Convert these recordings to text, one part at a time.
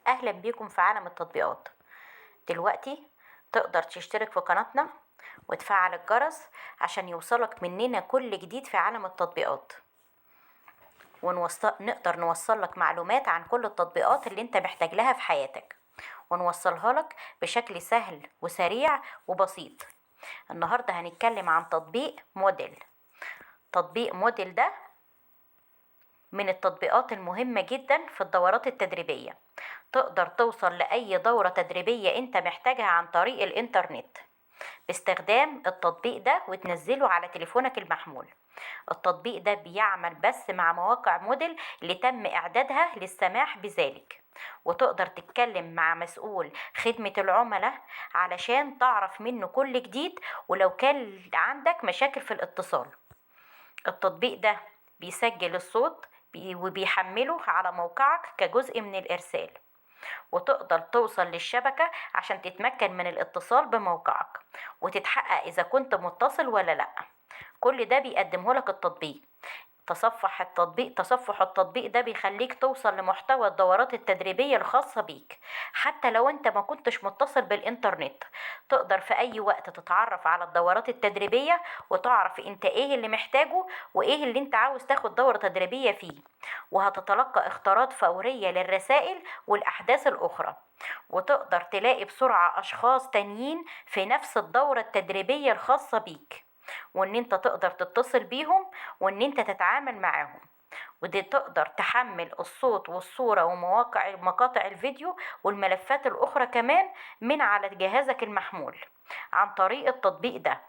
اهلا بيكم في عالم التطبيقات. دلوقتي تقدر تشترك في قناتنا وتفعل الجرس عشان يوصلك مننا كل جديد في عالم التطبيقات، ونقدر نوصل لك معلومات عن كل التطبيقات اللي انت محتاج لها في حياتك، ونوصلها لك بشكل سهل وسريع وبسيط. النهاردة هنتكلم عن تطبيق Moodle. تطبيق Moodle ده من التطبيقات المهمة جدا في الدورات التدريبية. تقدر توصل لأي دورة تدريبية انت محتاجها عن طريق الانترنت باستخدام التطبيق ده، وتنزله على تليفونك المحمول. التطبيق ده بيعمل بس مع مواقع Moodle اللي تم إعدادها للسماح بذلك، وتقدر تتكلم مع مسؤول خدمة العملاء علشان تعرف منه كل جديد، ولو كان عندك مشاكل في الاتصال. التطبيق ده بيسجل الصوت وبيحمله على موقعك كجزء من الإرسال، وتقدر توصل للشبكة عشان تتمكن من الاتصال بموقعك وتتحقق إذا كنت متصل ولا لأ. كل ده بيقدمه لك التطبيق. تصفح التطبيق ده بيخليك توصل لمحتوى الدورات التدريبية الخاصة بيك حتى لو انت ما كنتش متصل بالانترنت. تقدر في اي وقت تتعرف على الدورات التدريبية وتعرف انت ايه اللي محتاجه وايه اللي انت عاوز تاخد دورة تدريبية فيه، وهتتلقى اختارات فورية للرسائل والاحداث الاخرى، وتقدر تلاقي بسرعة اشخاص تانيين في نفس الدورة التدريبية الخاصة بيك، وان انت تقدر تتصل بيهم وان انت تتعامل معاهم. ودي تقدر تحمل الصوت والصورة ومواقع مقاطع الفيديو والملفات الأخرى كمان من على جهازك المحمول عن طريق التطبيق ده.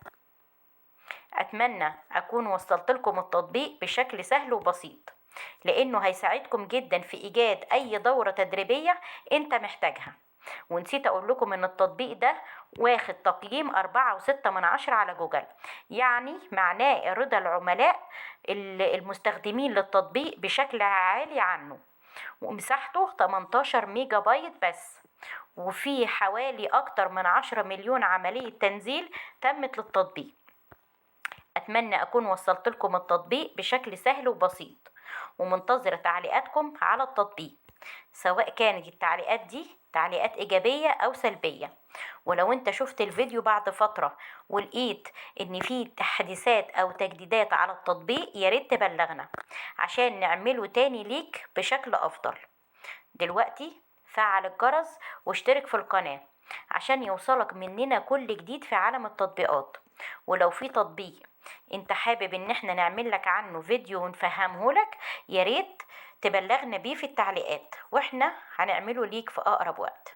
أتمنى أكون وصلت لكم التطبيق بشكل سهل وبسيط، لأنه هيساعدكم جدا في إيجاد أي دورة تدريبية أنت محتاجها. ونسيت أقول لكم إن التطبيق ده واخد تقييم 4.6 على جوجل، يعني معناه رضا العملاء المستخدمين للتطبيق بشكل عالي عنه. ومساحته 18 ميجا بايت بس، وفي حوالي أكتر من 10 مليون عملية تنزيل تمت للتطبيق. أتمنى أكون وصلت لكم التطبيق بشكل سهل وبسيط، ومنتظرة تعليقاتكم على التطبيق، سواء كانت التعليقات دي تعليقات إيجابية أو سلبية. ولو انت شفت الفيديو بعد فترة ولقيت ان في تحديثات او تجديدات على التطبيق، ياريت تبلغنا عشان نعمله تاني ليك بشكل افضل. دلوقتي فعل الجرس واشترك في القناة عشان يوصلك مننا كل جديد في عالم التطبيقات. ولو في تطبيق انت حابب ان احنا نعمل لك عنه فيديو ونفهمه لك، ياريت تبلغنا بيه في التعليقات واحنا هنعمله ليك في اقرب وقت.